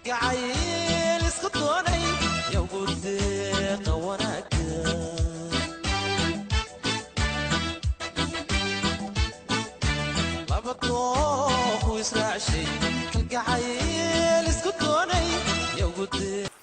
Kalgacayl isku doonay yagu deeqa wanaagga. Laba dooqu israacshay kalgacayl isku doonay yagu deeqa.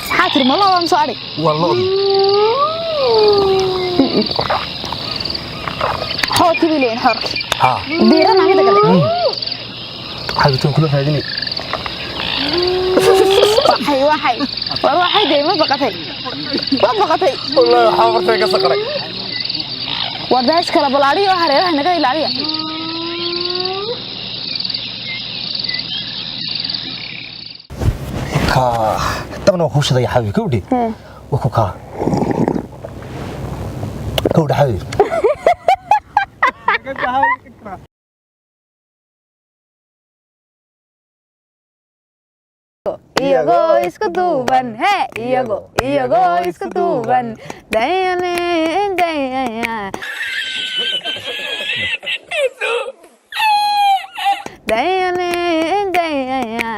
Maxaa tiri, ma loo soo adhig? Waa lo'dii. Xoorkii bay leeyihin, xoorkii. Haa. Diirana mida kale. Xabiibtaan kula raadinay. Waxay waxay war waxay dee ma baqatay, ma baqatay? Wallaahi waxaa bartay ka saqray. War daas kala balaadhiyo oo hareeraha naga ilaaliya. Ka dabna waa kuu shidaya xabiib, kawdhe. Waa ku kaa kawdhe xabiib. Iyagoo isku duuban he, iyagoo isku duuban dayane dayaya dayane dayaya.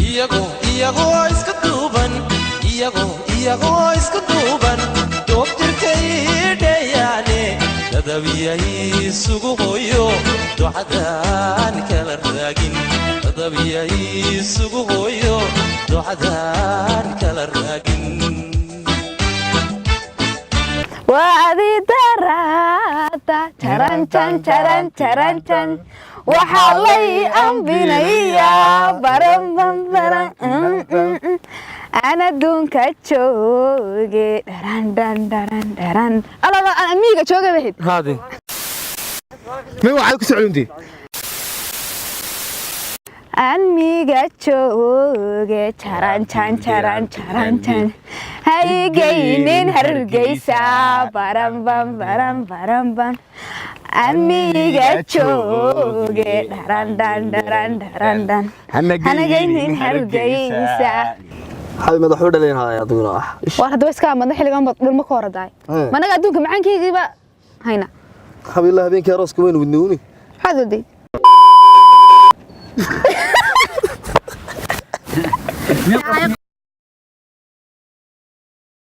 Iyagoo isku duuban, iyagoo isku duuban doob jirkay dheeyaane dadabiyay isugu hooyo ducadaan kala raagin, dadabiyay isugu hooyo ducadaan kala raagin. Waa daraada jaran jan jaran jaran jan, waxaa lay ambinayaa baran ban baran aan adduunka jooge dharan dhan dharan dharan alaba aan miyiga jooga waxid. Haade may waxaad ku socodintay. Aan miyiga jooge jaran jan jaran jaran jan, haygaynin Hargeysa baran ban baran baran ban, aan miyiga jooge dharan dhan dharan dharan dhan, hanagaynin Hargeysa. Xabi madaxuu dhaleen haya adiguna ah. War hadda iska amadna xilligan baad dhulma ka horadaay. Managa adduunka macaankeygiiba hayna. Xabi ilaa habeenkii arooska waynu wadnowni. Maxaad waday?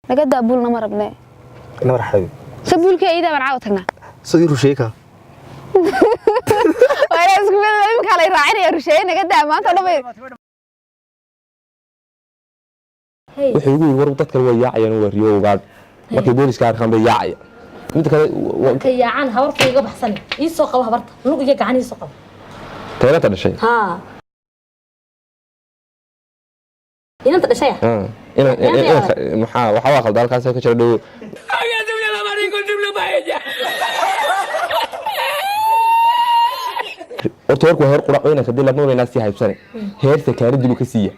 Naga daabuulna ma rabne. Nabar xabiib. Sabuulkii ayada baan caawa tagnaa. Sidii rusheeka. Waa inaan isku mid imika lay raacinaya rusheeye, naga daa maanta o dhan bay. Wuxuu igu yiri, war dadkan way yaacayaan, waa riyo ugaadh, markay booliska arkaan bay yaacaya. Midda kale Markay yaacaan habarta iga baxsan, ii soo qabo habarta, lug iyo gacan ii soo qabo. Teelanta dhashay. Haa, inanta dhashaya. Maxaa waxaa waa qalda halkaas ka jira dhow. Horta heerku waa heer qurac inanka dee lama waynaa sii haybsane, heer sakaari dilu ka siiya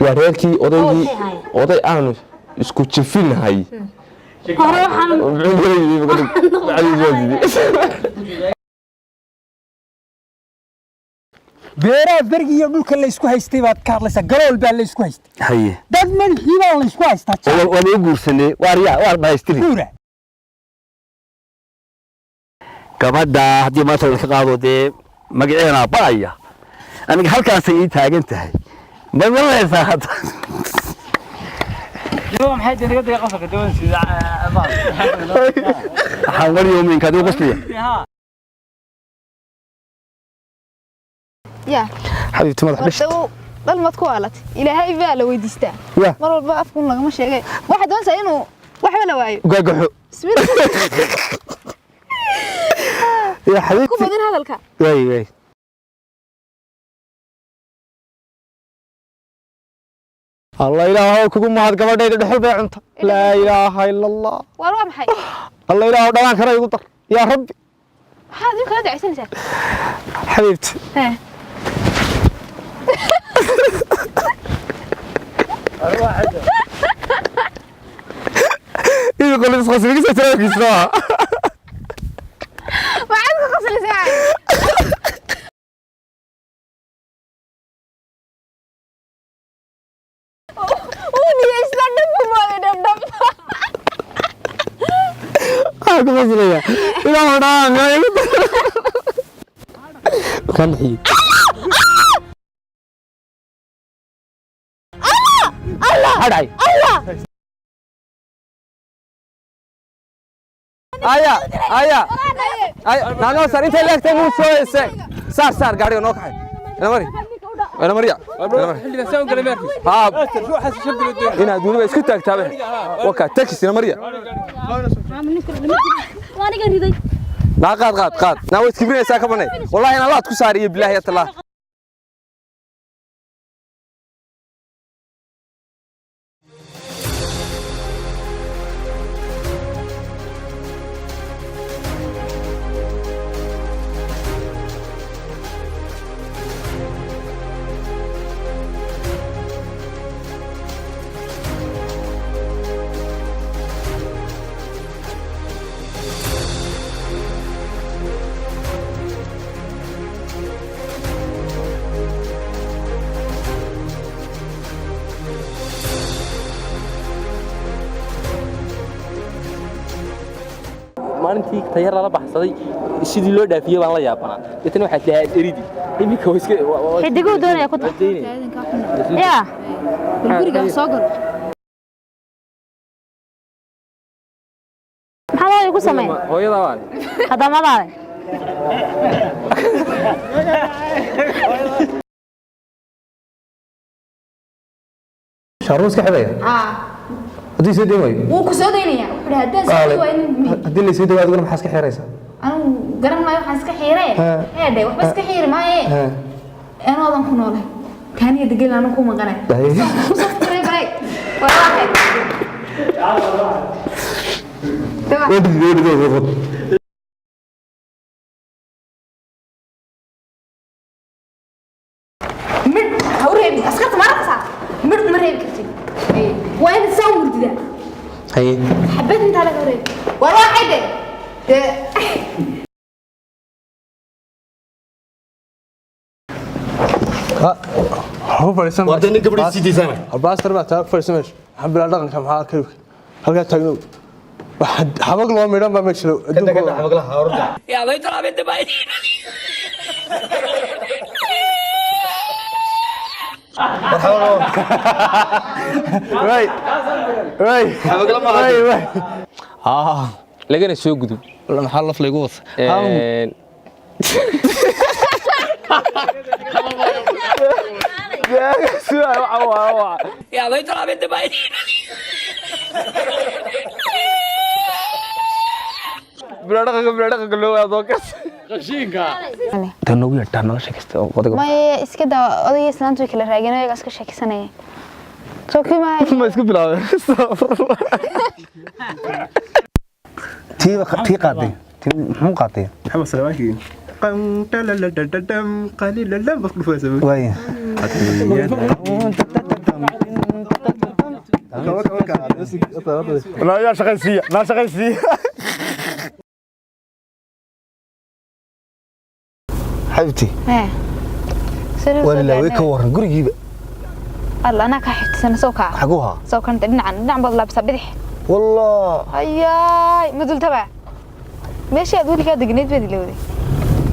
waa reerkii odaygii. Oo, maxay ahaayeen? Oday aanu isku jifinahay. Hore waxaan Muxuu leeyahay? Beeraha bergi iyo dhulka la isku haystay baad ka hadlaysaa, galool baa la isku haystay. Haye. Dad madaxii baa la isku haystaa. Waa lagu guursanay, waar yaa waar dhahaystiri. Guura. Gabadha haddii maanta la ka qaado dee magaceena ba'aya, aniga halkaasay ii taagan tahay, ma malaysaa hadda? Waxaan waryominka adigu qosliya. Ya. Xabiibti madax dhasht. Wardaw dhalmad ku waalatay, ilaahay baa la weydiistaa. Ya. Mar walba afkun lagama sheegay, waxaad doonaysaa inuu waxba la waayo. Gaagaxo. Bismillah. Ya. Ku Xabiibti badin hadalka. Waay waay. Allah ilaahow kugu mahad, gabadhayda dhuxul bay cunta. Laa ilaaha ila Allah. Waar waa maxay? Allah ilaahow dhalaan kara igu dar yaa rabbi. Maxaad idin kala ducaysanaysaa? Xabiibti. Hee. Idin qolis qasrigiisa tirakiisa. Maxaad ku qaslaysaa? Uu niyeystaa dhab buu mooday, dhab dhab. Waxaan ku qaslaya ilaahow dhalaan kara igu dar kan xiyey. Allah. Hadhay. Allah. Aya aya aya, naanoo saar intay leegtay muu soo heesay. Saar saar gaariga noo kaxay, ina mari, ina mariya, ina mari. Haa, inaad weliba isku taagtaabe waka takis, ina mariya. Waaniga riday. Naa qaad qaad qaad, naa way iskibrinaysaa ka banay. Wallahi inaan laad ku saariyo bilaahi atallah. Maalintii tayar lala baxsaday sidii loo dhaafiyey baan la yaabanaa. Deetana waxaa tihaa eridi iminka waa iska Xidiguu doonaya ku tax. Yaa. Bal guriga ha soo galo. Maxaa loo igu sameyn? Hooyadaa baan. Haddamadaale. Shaaruus iska xidhaya haddii soo deyn waayo. Wuu ku soo daynayaa, wuxuu dhahay haddaan soo dayn waayo nin Haddii la soo deyn waayo adiguna maxaa iska xiraysaa? Anigu garan maayo waxaan iska xiiree. Eedhe, waxba iska xiiri maaye. Anoodan ku noolahay taaniya degan anu ku maqanay kusoo furay baray waa waxay. Midh ha u reebin askarta, ma arkaysaa? Midh ma reebi kartid, waa inaad saa u murdidaa. Haye. Xabad intaa laga reebi waa waxay de dee. Waa nin gabadhiisa sii daysana. Baastar baa taa fadhiisan meesha. Maxaa bilaa dhaqanka, maxaa kalibka halkaa taagnow? Waxa xabag loo midhan baa meesha adduunka. Lagana soo gudub. Maxaa laf laygu wata? Tan noogu yeedhaa nala sheekaysta oo odaga. Maye, iska daa odayga, islaantu way kala raageen, ayagaa iska sheekaysanaya soo kii maayo. Ma isku bilaabeen? Tii tii qaaday, tii muxuu qaaday? Maxamed Salawaankii qam talalalalam qalilalam bas dhufaysa. Waaya. Naa yaa shaqaysiiya, naa shaqaysiiya. Xabiibti. Hee. Waa lilaaway, ka waran gurigiiba? Alla, anaa kaa xiftisana soo kaca. Xaguu haa? Soo kanta dhinacan, dhinacan baad laabisaa bidix. Wallah. Ayaay, ma dultaba meeshii aad weligaa degneyd baad ilowday.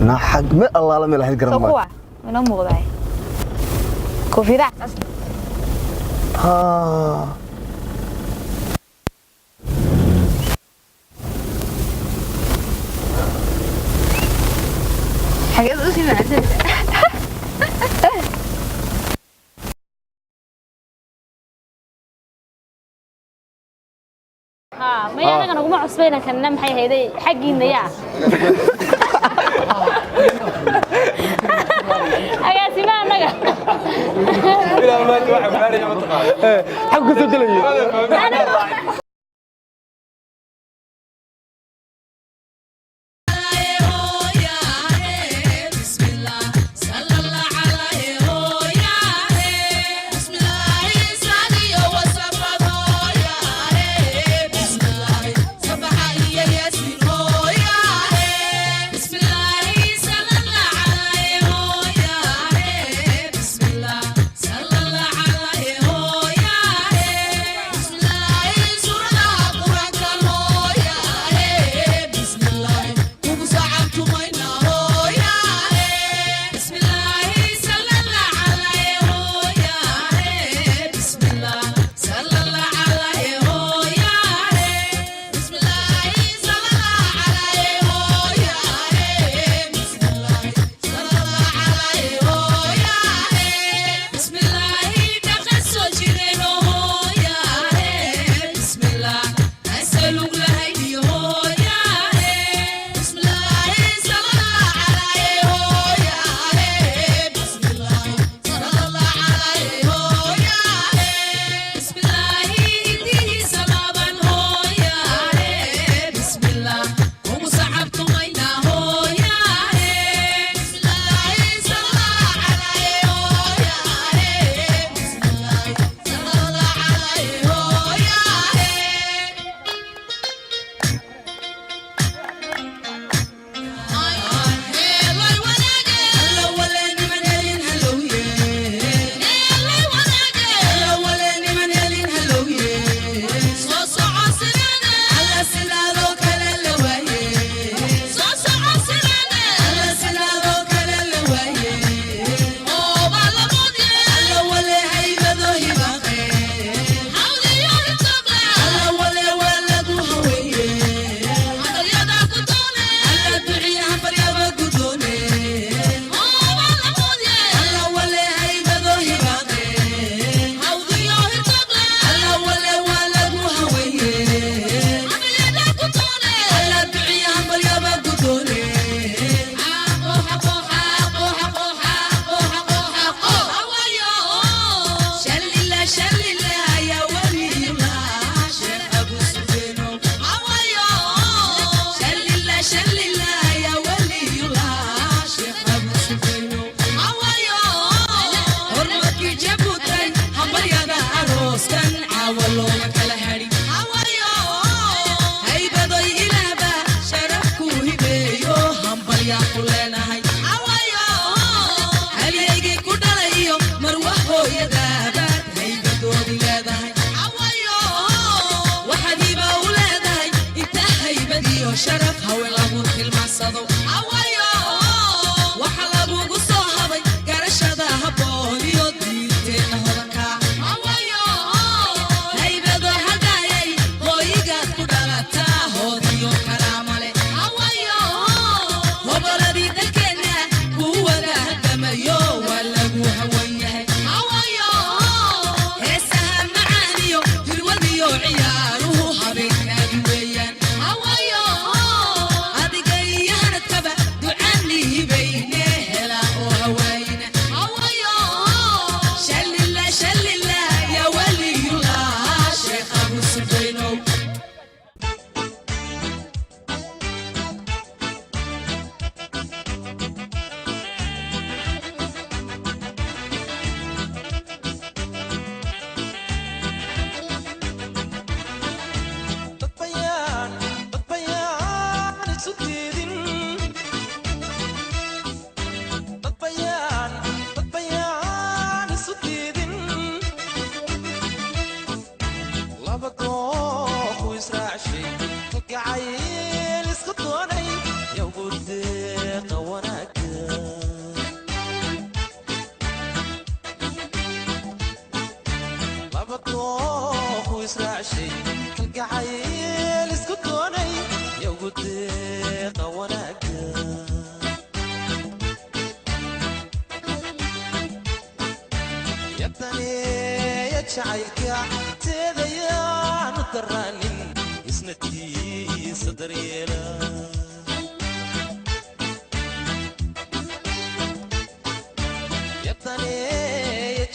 Naa xag meel allaala meel ahayd garan Soo maayo. kuwa inoo muuqdaay koofiyadaha cas. Haa. Xageed usii macaansanaysaa? Maya, anaga naguma cusbayna kanna, maxay hayday xaggiina yaa agaasima anaga. Xag ku soo gelayo.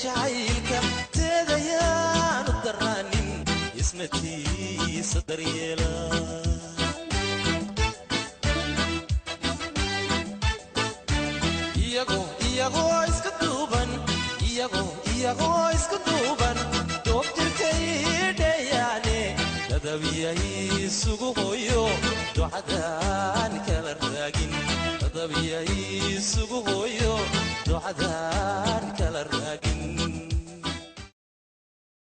Jacaylka. Nafteeda yaanu daraanin, isnatiisa daryeela. Iyagoo isku duuban, iyagoo isku duuban, doob jirkay dheeyaane, dadabiyay isugu hooyo, ducadaan kala raagin. Dadabiyay isugu hooyo, ducadaan kala raagin.